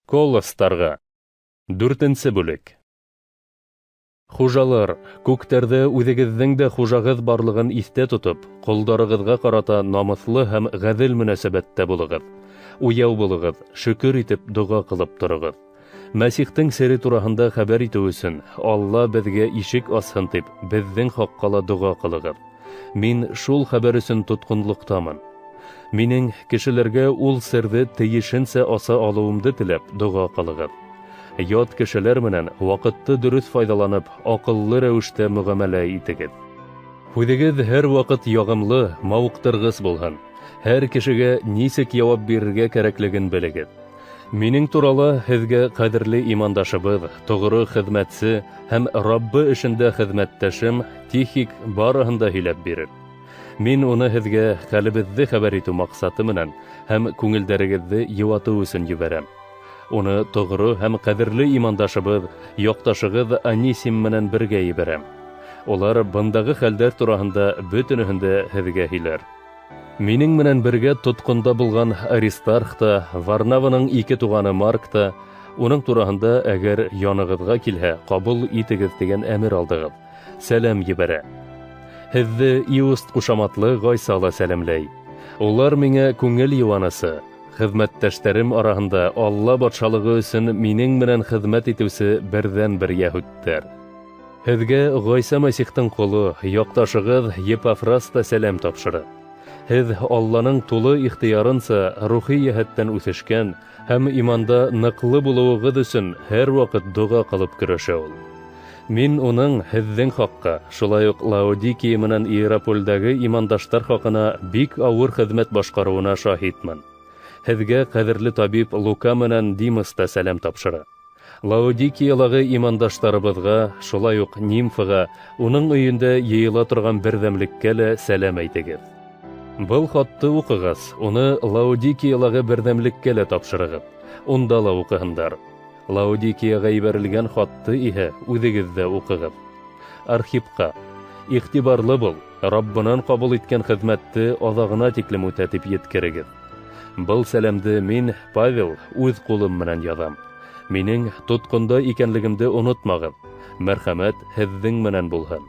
Колосстарға. Дүртенсе бүлек. Хужалар, күктәрҙә үҙегеҙҙең дә хужағыҙ барлығын иҫтә тотоп, ҡолдарығыҙға ҡарата намыҫлы һәм ғәҙел мөнәсәбәттә булығыҙ. Уяу булығыҙ, шөкөр итеп доға ҡылып тороғоҙ. Мәсихтең сере тураһында хәбәр итеү өсөн Алла беҙгә ишек асһын тип, беҙҙең хаҡҡа ла доға ҡылығыҙ. Мин шул хәбәр өсөн тотҡонлоҡтамын. Минең кешеләргә ул серҙе тейешенсә аса алыуымды теләп доға ҡылығыҙ. Ят кешеләр менән ваҡытты дөрөҫ файҙаланып, аҡыллы рәүештә мөғәмәлә итегеҙ. Һүҙегеҙ һәр ваҡыт яғымлы, мауыҡтырғыс булһын. Һәр кешегә нисек яуап бирергә кәрәклеген белегеҙ. Минең турала һеҙгә ҡәҙерле имандашыбыҙ, тоғро хеҙмәтсе һәм Раббы эшендә хеҙмәттәшем Тихик барыһын да һөйләп бирер. Мин уны һеҙгә хәлебеҙҙе хәбәр итеү маҡсаты менән һәм күңелдәрегеҙҙе йыуатыу өсөн ебәрәм. Уны тоғро һәм ҡәҙерле имандашыбыҙ, яҡташығыҙ Анисим менән бергә ебәрәм. Улар бындағы хәлдәр тураһында бөтөнөһөн дә һеҙгә һөйләр. Минең менән бергә тотҡонда булған Аристарх та, Варнаваның ике туғаны Марк та, уның тураһында әгәр янығыҙға килһә, ҡабул итегеҙ тигән әмер алдығыҙ. Сәләм ебәрә. Һеҙҙе Иуст ҡушаматлы Ғайса ла сәләмләй. Улар миңә күңел йыуанысы, хеҙмәттәштәрем араһында Алла батшалығы өсөн минең менән хеҙмәт итеүсе берҙән-бер йәһүдтәр. Һеҙгә Ғайса Мәсихтең ҡоло, яҡташығыҙ Епафрас та сәләм тапшыра. Һеҙ Алланың тулы ихтыярынса рухи йәһәттән үҫешкән һәм иманда ныҡлы булыуығыҙ өсөн һәр ваҡыт доға ҡылып көрәшә ул. Мин уның һеҙҙең хаҡҡа, шулай уҡ Лаодикия менән Иерапольдәге имандаштар хаҡына бик ауыр хеҙмәт башҡарыуына шаһитмын. Һеҙгә ҡәҙерле табип Лука менән Димас та сәләм тапшыра. Лаодикиялағы имандаштарыбыҙға, шулай уҡ Нимфаға, уның өйөндә йыйыла торған берҙәмлеккә лә сәләм әйтегеҙ. Был хатты уҡығас, уны Лаодикиялағы берҙәмлеккә лә тапшырығыҙ. Унда ла уҡыһындар. Лаодикияға ебәрелгән хатты иһә үҙегеҙ ҙә уҡығыҙ. Архипҡа: иғтибарлы бул, Раббынан ҡабул иткән хеҙмәтте аҙағына тиклем үтә тип еткерегеҙ. Был сәләмде мин, Павел, үҙ ҡулым менән яҙам. Минең тотҡонда икәнлегемде онотмағыҙ. Мәрхәмәт һеҙҙең менән булһын.